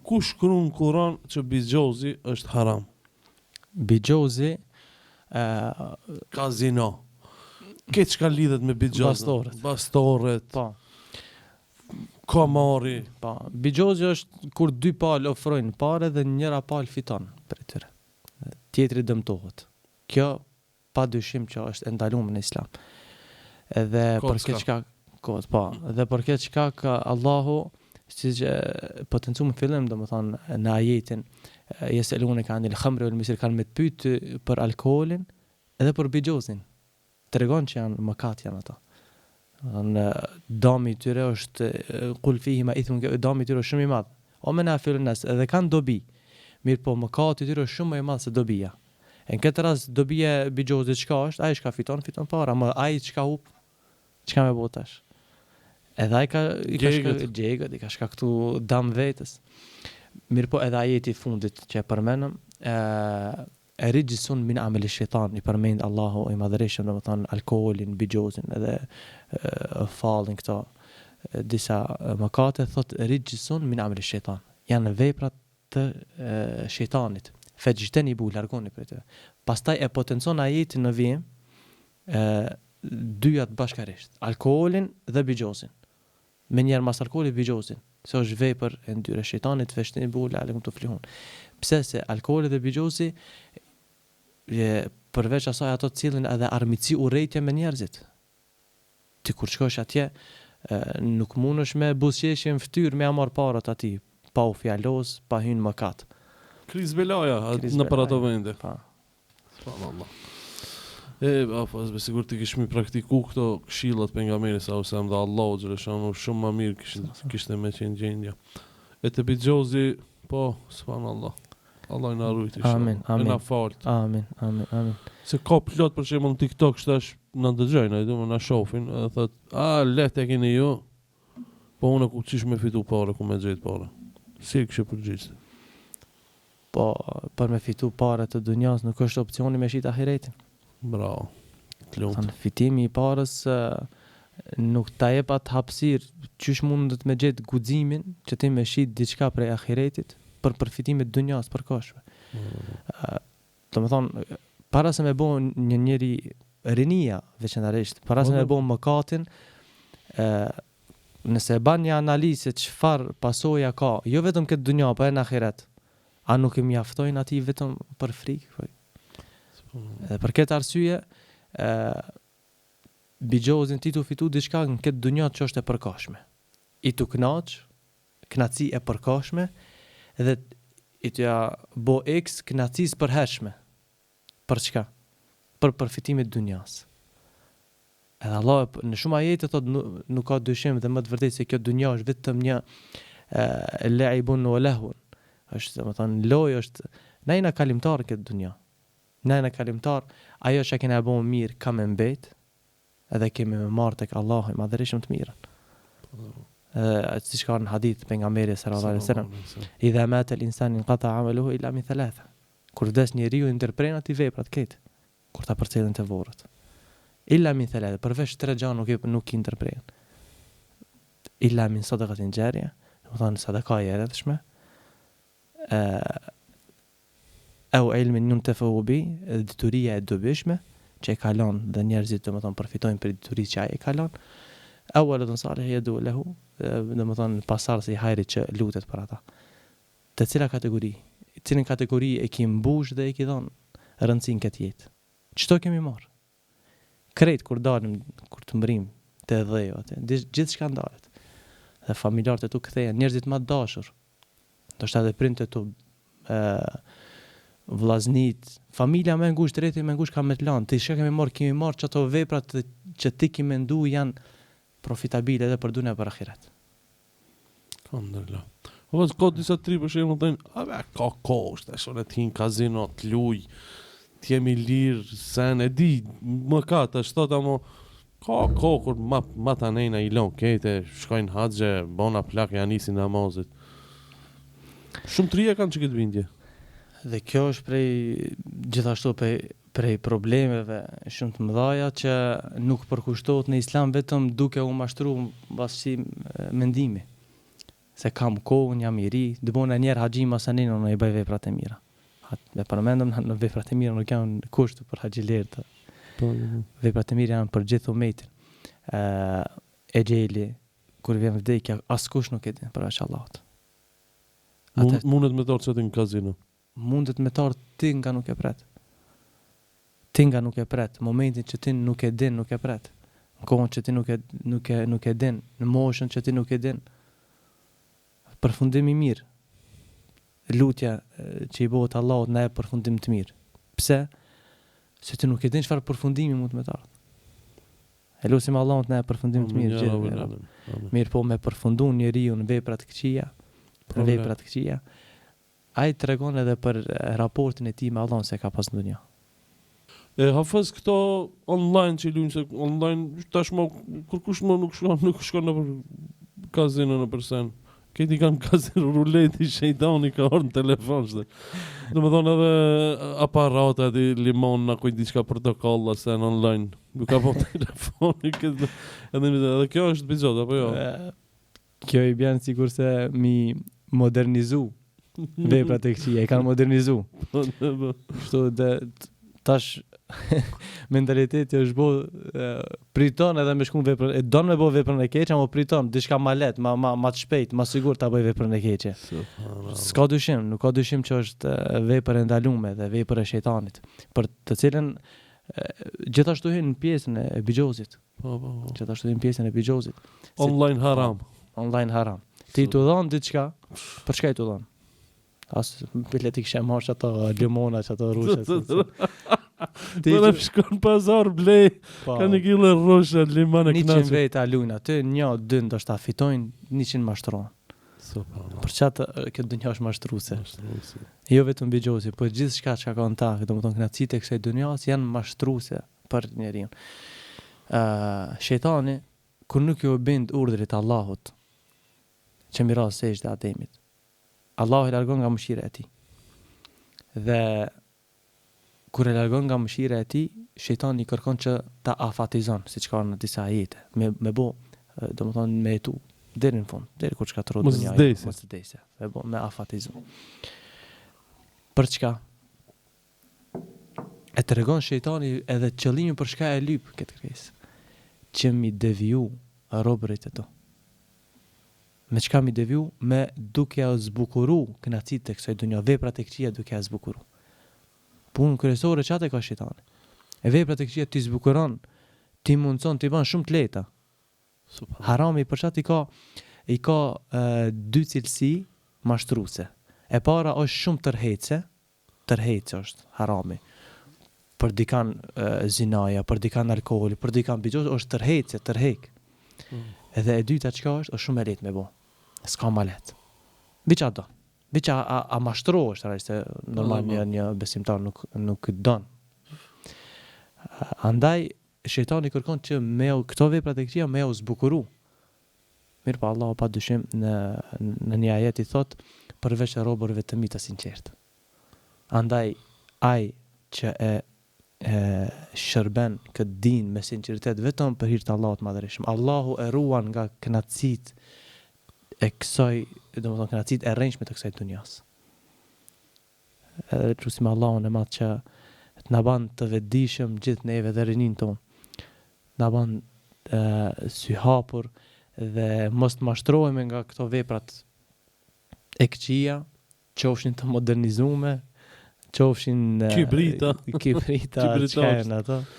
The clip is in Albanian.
Ku shkrun n'Kuran që bixhozi është haram? Bixhozi ë Kazino. Këtë çka lidhet me bixhozin. Bastoret. Bastoret. Po. Kamari. Po. Bixhozi është kur dy palë ofrojnë pare dhe njëra palë fiton prej tyre. Tjetri dëmtohet. Kjo pa dyshim që është e ndalume në Islam. Edhe për këtë çka kot, po, dhe për këtë çka ka Allahu siç e potencuam në fillim, domethënë në ajetin jeseluneke anil khamri wal mesir kanë me të pyet për alkoolin edhe për bixhozin. Tregon që janë mëkat janë ato. Domethënë dami i tyre është kul fihima ithmun dami i tyre është shumë i madh. Wa menafiu linnas edhe kanë dobi. Mirëpo mëkati i tyre është shumë më i madh se dobia. E në këtë rast dobia e bixhozit çka është? Ai çka fiton, fiton para, ama ai çka hup, çka me bo tash? Edhe ai ka i ka shka, djegët, i ka shkaktu dam vetes. Mirëpo edhe ajeti i fundit që e përmenëm, e, e rixhsun min ameli shejtan, i përmend Allahu i madhërishëm, domethënë alkoolin, bixhozin edhe e, fallin këto disa mëkate, thot rixhsun min ameli shejtan. Janë veprat të shejtanit, fexhtenibuhu, largoni prej tyre. Pastaj e potencon ajetin në vijim, e dyjat bashkarisht, alkoolin dhe bixhozin. Menjëherë mas alkoolit bixhozin, se është vepër e ndyrë e shejtanit, fexhtenibuhu lealekum tuflihun. Pse se alkooli dhe bixhozi e, përveç asaj ato sjellin edhe armiqësi urrejtje me njerëzit. Ti kur shkosh atje, nuk mundesh me buzëqeshje në fytyrë me ja marr parat atij, pa u fjalos, pa hy në mëkat. Kriz belaja nëpër ato vende. Po. Subhanallah. E, apo, me sikur t'i kishmi praktiku këto këshillat pejgamberit sallallahu alejhi ve sellem dhe Allahu xheleshanuhu shumë ma mirë kishte, kishte me qenë gjendja. E te bixhozi, po, subhanallah. Allah na rujt inshallah. Amin, amin. E na falt. Amin, amin, amin. Se ka plot për shembull në TikTok shtash na dëgjojnë, ai do na shohin, edhe thot, "A lehtë e keni ju?" Po unë ku qysh me fitu pare, ku me gjet pare. Si e kishe përgjigj? Po, për me fitu pare të dunjas nuk është opcioni me shit ahiretin. Bravo. Të lumtë. Thanë, fitimi i parës nuk ta jep atë hapësirë, qysh mundet me gjet guximin që ti me shit diçka prej ahiretit për përfitime të dunjas përkohshme. Mm. Domethonë, para se me bo një njeri rinia veçanërisht, para se me bo mëkatin, ë nëse e ban një analizë se çfarë pasoja ka, jo vetëm këtë dunja, po edhe në ahiret, a nuk i mjaftojnë atij vetëm për frikë? Po. Dhe për këtë arsye, ë bixhozin ti tu fitu diçka në këtë dunja që është e përkohshme. Je tu knaq, knaqësi e përkohshme dhe je tu ja bo X knaqësisë përhershme. Për çka? Për përfitime të dunjas. Edhe Allah në shumë ajete thotë nuk, nuk ka dyshim dhe më të vërtetë se kjo dunja është vetëm një leibun wa lehun. Është, domethënë, lojë është na jena kalimtar në këtë dunja. Na jena kalimtar, ajo që kena bo mirë ka me mbet, edhe kemi me marrë tek Allahu i Madhërishëm të mirën. Edhe siç ka në hadith pejgamberi sallallahu alaihi wasallam, idha mata al-insan inqata amaluhu illa min thalatha. Kur vdes njeriu i ndërprehen atij veprat krejt, kur ta përcjellin te vorret. Illa min thalatha, përveç tre gjëra nuk i nuk i ndërprehen. Illa min sadaqatin jariyah, domethënë sadaka e rrjedhshme, ë Eu ilmin juntefeu bih, edhe dituria e dobishme që e ka lënë dhe njerëzit domethënë përfitojnë prej diturisë që ai e ka lënë, eu weledun salih jed'u lehu, domethënë pasardhës i hajrit që lutet për ata. Te cila kategori, cilën kategori e ki mbush dhe i ki dhënë rëndësi në këtë jetë? Çto kemi marrë? Krejt kur dalim, kur të mrrijmë te dheu aty, gjithçka ndalet. Dhe familjarët e tu kthehen, njerëzit ma të dashur, ndoshta edhe prindët e tu, ë vllaznit, familja më e ngushtë, rrethi më i ngushtë ka me të lanë. Ti çka ke me marrë, ke me marrë qato vepra të, që ti ki mendu janë profitabile edhe për dunja e për ahiret. Alhamdulillah. Po ka disa t'ri për shembull thonë, a be ka kohë, tash unë të hi n'kazino të luj, të jemi lirë, sen e di, mëkat tash thot amo ka kohë kur ma ma tanejna i lon kete, shkojnë haxhe, bona plak ja nisin namazit. Shumë t'ri e kanë që këtë bindje. Dhe kjo është prej gjithashtu prej prej problemeve shumë të mëdha që nuk përkushtohet në Islam vetëm duke u mashtru mbas këtij mendimi. Se kam kohë, unë jam i ri, do bona një herë haxhi masanej unë i bëj veprat e mira. Hat, e përmendëm në veprat e mira nuk janë kusht për haxhilerë të. Po, po, po. Veprat e mira janë për gjithë umetin. Ë exheli kur vjen vdekja askush nuk e din përveç Allahut. Mund, mundet me t'ardhë që ti në kazino. Mundet me t'ardhë ti nga nuk e pret. Ti nga nuk e pret, momentin që ti nuk e din, nuk e pret. Në kohën që ti nuk e nuk e nuk e din, në moshën që ti nuk e din. Përfundim i mirë. Lutja që i bëhet Allahut na jep përfundim të mirë. Pse? Se ti nuk e din çfarë përfundimi mund me të ardhë. E lusim Allahun të na jep përfundim të mirë gjithë. Mirëpo me përfundu njeriu në vepra të këqija, në vepra të këqija, Ai tregon edhe për raportin e tij me Allahun se ka pas në dunja. E Hafëz këto online që luajnë se online tashmë kurkush më nuk shkon nuk shkon nëpër kazino nëpër sen. Këti i kanë kazino ruleti shejtani ka ardhur në telefon shte. Domethonë edhe aparate aty limon na kujt diçka portokalla sen online. Nuk ka po telefoni këtë. Edhe edhe kjo është bixhoz apo jo? Kjo i bjen sikurse mi modernizu veprat e këqija, i kanë modernizu. Po, po. Kështu dhe tash mentaliteti është bo e, priton edhe me shku në veprën, e don me bo veprën e keqe, ama priton diçka ma lehtë, ma ma ma të shpejt, ma sigurt ta bëj veprën e keqe. S'ka dyshim, nuk ka dyshim që është vepër e ndalume dhe vepër e shejtanit, për të cilën gjithashtu hyn në pjesën e bixhozit. Po, po, po. Gjithashtu hyn pjesën e bixhozit. Si, online haram. Online haram. Ti tu dhon diçka, për çka je tu dhon? As bile ti kishe marrë ato limona, ato rrusha. Ti po shkon pazar blej, po. ka një kilo rrusha, limon e knaqë. 100 veta luajnë aty, një, dy ndoshta fitojnë, 100 mashtrohen. Subhanallah. Për qatë kjo dunja është mashtruse. Mashtruse. Jo vetëm bixhozi, po gjithçka çka ka në ta, domethënë kënaqësitë e kësaj dunjas janë mashtruse. për njeriun. Ë shejtani kur nuk iu bind urdhrit të Allahut që m'i ra sexhde Ademit, Allahu e largon nga mëshira e tij. Dhe kur e largon nga mëshira e tij, shejtani i kërkon që ta afatizon, siç ka në disa ajete, me me bo, domethënë me jetu deri në fund, deri kur shkatërrohet dunjaja, mos të vdesë, me bo, me afatizu. Për çka? E tregon shejtani edhe qëllimin për çka e lyp këtë kërkesë, që m'i deviju robërit e tu. Me çka m'i deviju? Me duke ja zbukuru kënaqësitë e kësaj dunja, veprat e këqija duke ja zbukuru. Punën kryesore qatë e ka shejtani. E veprat e këqija t'i zbukuron, t'i mundëson, t'i ban shumë të lehta. Harami për qatë i ka i ka e, dy cilësi mashtruse. E para është shumë tërheqëse, tërheqëse është harami për dikan zinaja, për dikan alkooli, për dikan bixhoz është tërheqëse, tërhek. Mm. Edhe e dyta çka është, është shumë e lehtë me bo. S'ka ma lehtë. Veç a do. Veç a, a, a mashtrohesh, realisht se normal mm. një një besimtar nuk nuk don. Andaj shejtani kërkon që me këto veprat e këqija me u zbukuru. Mirëpo Allahu pa dyshim në në një ajet i thotë përveç robërve të mi të sinqertë. Andaj ai që e e shërben këtë din me sinqeritet vetëm për hir të Allahut të Madhërishëm, Allahu e ruan nga kënaqësitë e kësaj, domethënë kënaqësitë e rrejshme të kësaj dunjas. Edhe lusim Allahun e Madh që të na ban të vetëdijshëm gjithë neve dhe rininë tonë. Të na ban syhapur dhe mos të mashtrohemi nga këto veprat e këqija, qofshin të modernizume, qofshin kibrita, kibrita, çka janë ato.